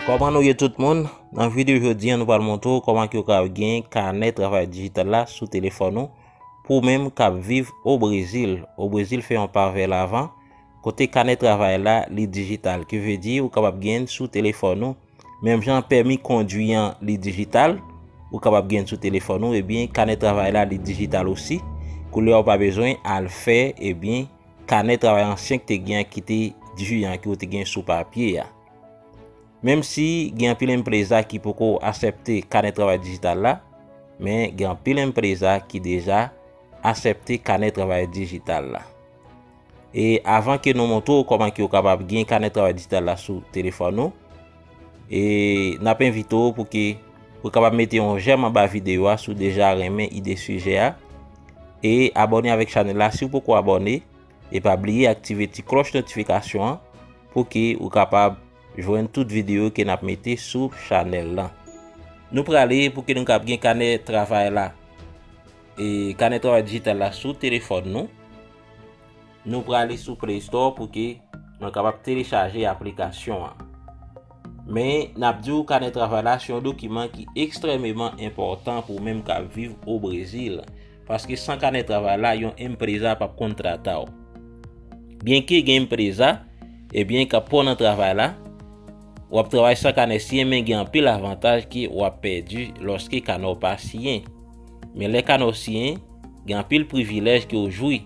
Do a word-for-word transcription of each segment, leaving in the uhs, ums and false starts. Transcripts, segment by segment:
Kòman nou ye tout moun? Nan videyo jodi a, nou pral montre w kòman ke w ka gen kanè travay dijital la sou telefòn ou. Pou ou menm k ap viv o Brezil, o Brezil fè yon pa vè lavan, kote kanè travay la, li dijital. Ki vle di, ou kapab gen l sou telefòn ou. Menm jan pèmi kondwi an, li dijital, ou kapab gen l sou telefòn ou, ebyen, kanè travay la, li dijital osi. Koulye a, ou pa bezwen al fè, ebyen, kanè travay ansyen ki te gen an ki te di an, ki w te gen sou papye a. Menm si gen anpil enpreza ki poko aksepte kanè travay dijital la, men gen anpil enpreza ki deja aksepte kanè travay dijital la. E avan ke nou montre w kòman ke w kapab gen kanè travay dijital la sou telefòn ou, e n ap envite w pou ke ou kapab mete yon jèm anba videyo a si w deja renmen ide sijè a. E abòne avèk chanèl la si w poko abòne. E pa bliye aktive ti klòch notifikasyon an pou ke ou kapab jwenn tout videyo ke n ap mete sou chanèl lan. Nou prale pou ke nou kab gen kanè travay la. E kanè travay dijital la sou telefòn nou. Nou prale sou Play Store pou ke nou kapab telechaje aplikasyon an. Men, n ap di w kanè travay la se yon dokiman ki ekstrèmeman enpòtan pou ou menm k ap viv o Brezil. Paske san kanè travay la, yon enpreza p ap kontrata w. Byenke gen enpreza, ebyen, k ap pran w nan travay la, w ap travay san kanè siyen, men gen anpil avantaj ke w ap pèdi lòske kanè w pa siyen. Men lè kanè w siyen, gen anpil privilèj ke w jwi.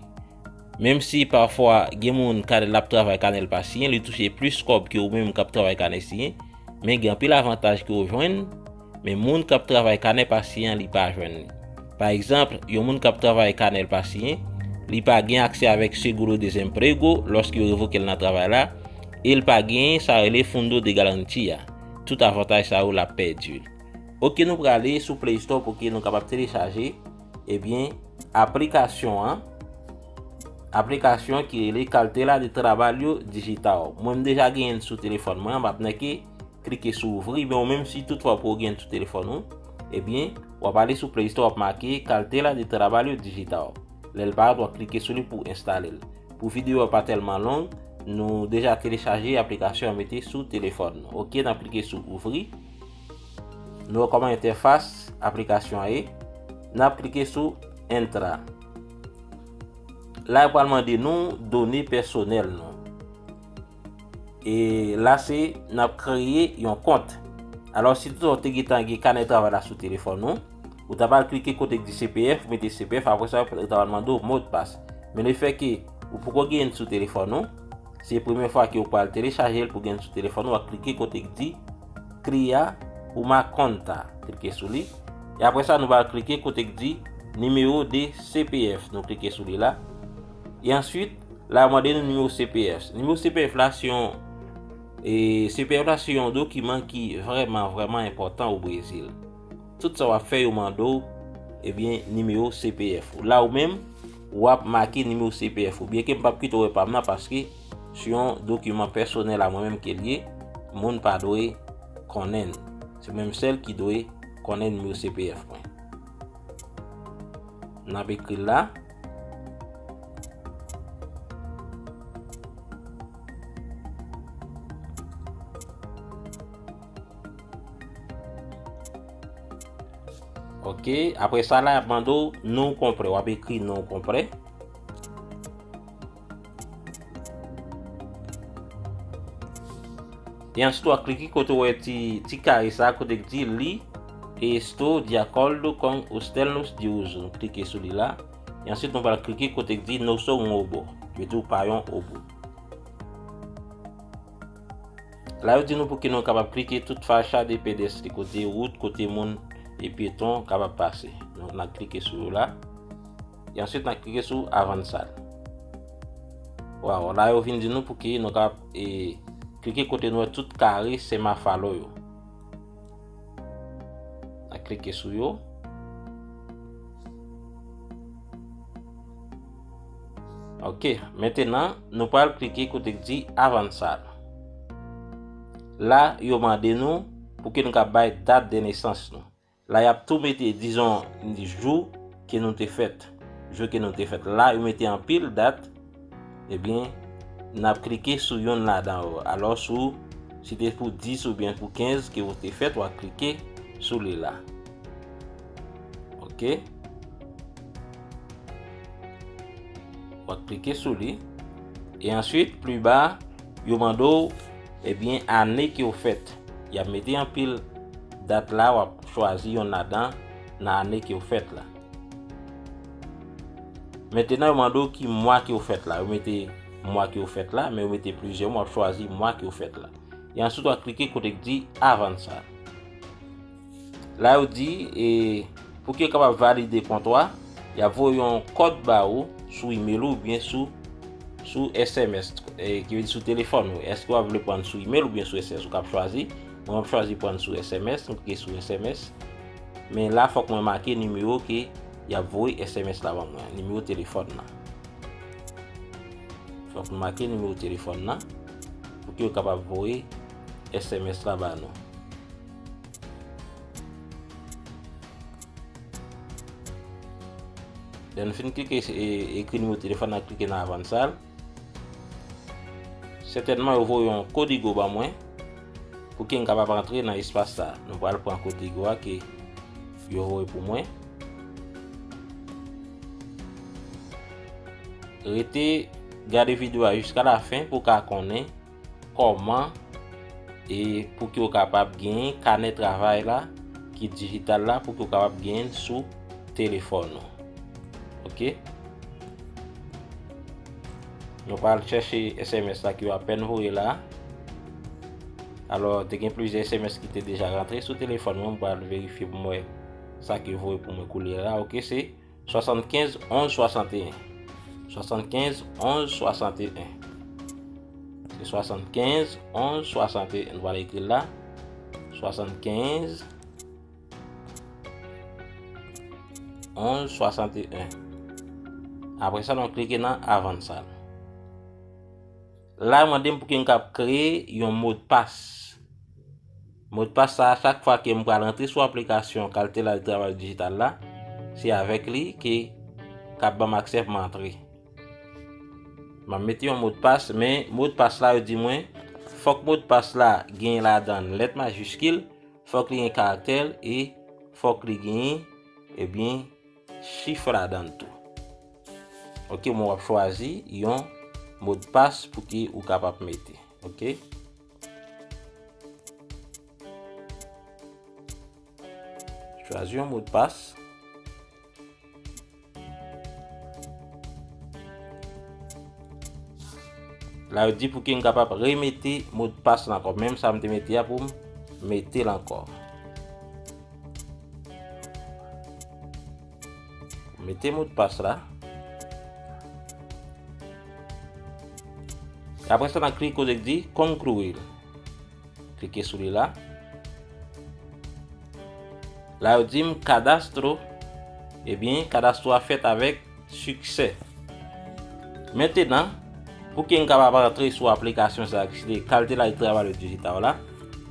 Menm si pafwa gen moun kanè l ap travay kanè l pa siyen, li touche plis kòb ke ou menm k ap travay kanè siyen, men gen anpil avantaj ke w jwenn, men moun k ap travay kanè pa siyen an, li pa jwenn li. Pa egzanp, yon moun k ap travay kanè l pa siyen, li pa gen aksè avèk Seguro Desemprego lòske yo revoke l nan travay la, e l pa gen sa rele Fundo de Garantia. Tout avantaj sa yo, l ap pèdi l. Oke, nou prale sou Play Store pou ke nou kapab telechaje, ebyen, aplikasyon an, aplikasyon ki rele Carteira de Trabalho Digital. Mwen, m deja genyen l sou telefòn mwen, m ap nèke klike sou ouvri, men ou menm si toutfwa ou poko genyen l sou telefòn ou, ebyen, w ap ale sou Play Store, w ap make Carteira de Trabalho Digital. Lè l parèt, w ap klike sou li pou w enstale l. Pou videyo a pa tèlman long, nou deja telechaje aplikasyon an mete sou telefòn nou. Oke, n ap klike sou ouvri. Nou wè kòman entèfas aplikasyon an ye. N ap klike sou Entra. La, yo pral mande nou done pèsonèl nou. E la, se n ap kreye yon kont. Alò, si toutfwa w te gentan gen kanè travay la sou telefòn ou, ou ta pral klike kote k di C P F, mete C P F, apre sa, yo ta pral mande w modpas. Men lefètke ou poko genyen l sou telefòn ou, se premye fwa ke w pral telechaje l pou gen l sou telefòn ou, w ap klike kote k di Cria uma conta. Klike sou li. E apre sa, nou pral klike kote k di Numéro de C P F. Nou klike sou li la. E answit, la, yo mande nou nimewo C P F. Nimewo C P F la, se yon, e, C P F la, se yon dokiman ki vrèman, vrèman enpòtan o Brezil. Tout sa w ap fè, yo mande w, ebyen, nimewo C P F ou. La, ou menm, w ap make nimewo C P F ou. Byenke m p ap kite w wè pa m nan, paske se yon dokiman pèsonèl a mwen menm ke l ye, moun pa dwe konnen l. Se mwen menm sèl ki dwe konnen nimewo C P F mwen. N ap ekri l la. Oke, apre sa la, y ap mande w non w konplè. W ap ekri non w konplè. E answit, w ap klike kote w wè ti, ti kare sa, kote k di Li estou de acordo com os termos de uso. Nou klike sou li la. E answit, nou pral klike kote k di Não sou um robô. Yo di w pa yon wobo. La, yo di nou pou ke nou kapab klike tout faixa de pedestre, kote wout, kote moun e pyeton kapab pase. Nou, n ap klike sou yo la. E answit, n ap klike sou avansa. Waw, la, yo vin di nou pou ke nou kapab, e, klike kote nou wè tout kare semáforo yo. N ap klike sou yo. Oke, mentenan, nou pral klike kote k di avansa. La, yo mande nou pou ke nou ka bay dat de nesans nou. La, y ap tou mete, dizon, jou ke nou te fèt. Jou ke nou te fèt. La, yo mete anpil dat. Ebyen, n ap klike sou yonn ladan yo. Alò, sou Si te pou dis oubyen pou kenz ke ou te fèt, w ap klike sou li la. Ok. W ap klike sou li. E answit, pli ba, yo mande w, ebyen, ane ke w fèt. Y ap mete anpil dat la, w ap chwazi yonn ladan nan ane ke w fèt la. Mentnan, yo mande w ki mwa ke w fèt la. Yo mete mwa ke w fèt la, men yo mete plizyè mwa, w ap chwazi mwa ke w fèt la. E answit, w ap klike kote k di Avanzar. La, yo di, e, pou ke yo kapab valide kont ou a, y ap voye yon kòd ba ou sou imèl ou oubyen sou, sou S M S, e, ki vle di sou telefòn ou. Èske w ap vle pran sou imèl oubyen sou S M S? Ou kab chwazi. Mwen, m ap chwazi pran sou S M S, m klike sou S M S. Men la, fòk mwen make nimewo ke y ap voye S M S la ban mwen, nimewo telefòn nan. Fòk nou make nimewo telefòn nan pou ke yo kapab voye S M S la ba nou. Lè nou fin klike, e, ekri nimewo telefòn nan, klike nan Avanzar. Sètènman, yo voye yon kodigo ban mwen pou ke m kapab antre nan espas sa. Nou pral pran kodigo a ke yo voye pou mwen. Rete gade videyo a jiska lafen pou w ka konnen kòman e pou ke w kapab genyen kanè travay la ki dijital la, pou ke w kapab genyen l sou telefòn ou. Ok? Nou pral chèche S M S la ke yo apèn voye la. Alò, te gen plizyè S M S ki te deja rantre sou telefòn mwen, m pral verifye pou m wè sa ke yo voye pou mwen koulye a. Ok, se swasannkenz onz swasanteyen. Swasannkenz onz swasanteyen. Se swasannkenz onz swasanteyen. Nou pral ekri l la. Swasannkenz onz swasanteyen. Apre sa, nou klike nan Avanzar. La, yo mande m pou ke m kab kreye yon modpas. Modpas sa a, chak fwa ke m pral rantre sou aplikasyon Cartela de Trabalho Digital la, se avèk li ke k ap ban m aksè pou m antre. M ap mete yon modpas, men modpas la, yo di mwen, fòk modpas la gen ladan l lèt majiskil, fòk li gen karaktè e fòk li gen, ebyen, chif ladan l tou. Ok, mwen, w ap chwazi yon modpas pou ke ou kapab mete. Ok? Chwazi yon modpas. La, yo di pou ke m kapab remete modpas la ankò. Menm sa m te mete a pou m mete l ankò. Mete modpas la. E apre sa, n a klike kote k di concluir. Klike sou li la. La, yo di m cadastro. Ebyen, cadastro a fèt avèk siksè. Mentenan, pou ke m kapab rantre sou aplikasyon sa a ki se Cartela de Trabalho Digital la,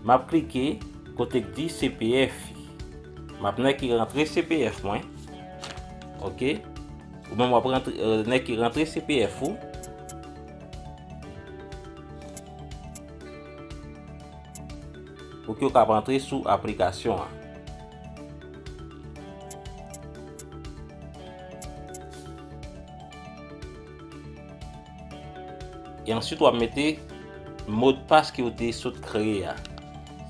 m ap klike kote k di C P F. M ap nèk rantre C P F mwen. Ok. Ou menm w ap rantre, euh, nèk rantre C P F ou. Pou ke w kab rantre sou aplikasyon an. E answit, w ap mete modpas ke w te sot kreye a.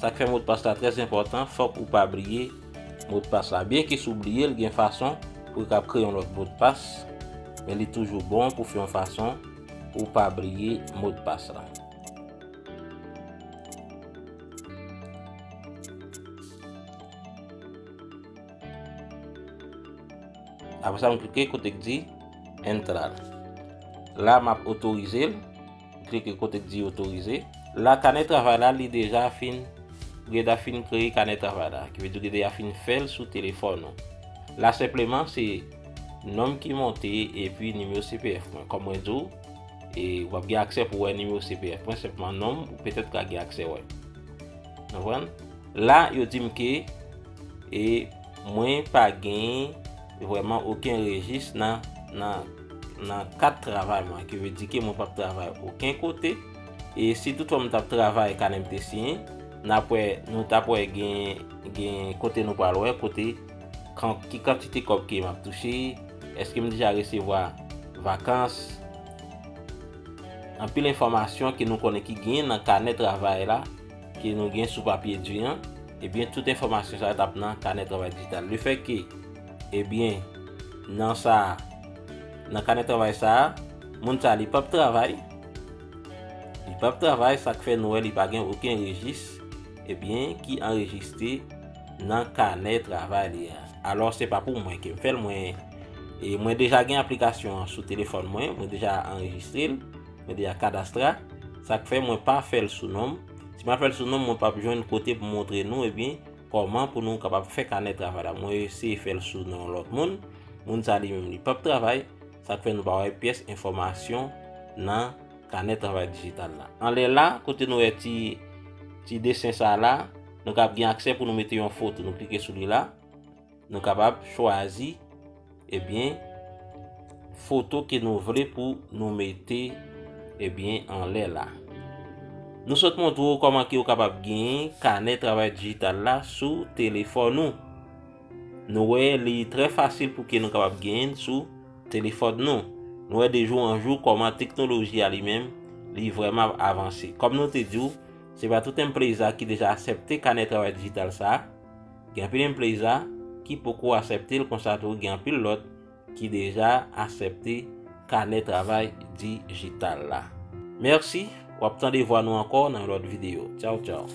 Sa k fè modpas la trè enpòtan, fòk ou pa bliye modpas la. Byenke si w bliye l, gen fason pou w kab kreye yon lòt modpas, men li toujou bon pou fè yon fason pou w pa bliye modpas la. Apre sa, m klike kote k di entrar. La, m ap otorize l. M klike kote k di otorize. La, kanè travay la, li deja fin, Greda fin kreye kanè travay la. Ki vle di Greda fin fè l sou telefòn ou. La, senpleman, se non m ki monte epi nimewo C P F mwen. Kòm mwen di w, e w ap gen aksè pou wè nimewo C P F mwen, senpleman non m, ou petèt ka gen aksè wè. Konprann? La, yo di m ke, e, mwen pa gen vrèman okenn rejis nan, nan, nan kat travay mwen, ki vle di ke mwen p ap travay okenn kote, E si toutfwa m t ap travay kanè m te siyen, n ap wè, nou t ap wè gen, gen kote nou pral wè, kote kan, ki kantite kòb ke m ap touche, èske m deja resevwa vakans, anpil enfòmasyon ke nou konnen ki gen nan kanè travay la, ke nou gen sou papye di an, ebyen, tout enfòmasyon sa yo t ap nan kanè travay dijital. Lefètke, ebyen, nan sa, nan kanè travay sa a, moun sa a li p ap travay, li p ap travay, sa k fè nou wè li pa gen okenn rejis, ebyen, ki anrejistre nan kanè travay li a. Alò, se pa pou mwen ke m fè l, mwen, e mwen deja gen aplikasyon an sou telefòn mwen, mwen deja anrejistre l, mwen deja kadastre, sa k fè mwen pa fè l sou non m. Si m ap fè l sou non m, mwen p ap jwenn kote pou montre nou, ebyen, kòman pou nou kapab fè kanè travay la. Mwen eseye fè l sou non yon lòt moun. Moun sa li menm, li p ap travay, sa k fè nou pa wè pyès enfòmasyon nan kanè travay dijital la. Anlè la, kote nou wè ti, ti desen sa la, nou kapab gen aksè pou nou mete yon foto. Nou klike sou li la, nou kapab chwazi, ebyen, foto ke nou vle pou nou mete, ebyen, anlè la. Nou sot montre w kòman ke w kapab genyen kanè travay dijital la sou telefòn ou. Nou wè li trè fasil pou ke nou kapab genyen l sou telefòn nou. Nou wè de jou an jou kòman teknoloji a li menm, li vrèman ap avanse. Kòm nou te di w, se pa tout enpleza ki deja aksepte kanè travay dijital sa a. Gen anpil enpleza ki poko aksepte l, konsa tou gen anpil lòt ki deja aksepte kanè travay dijital la. Mèsi, w ap tande vwa nou ankò nan yon lòt videyo. Tchaw, tchaw.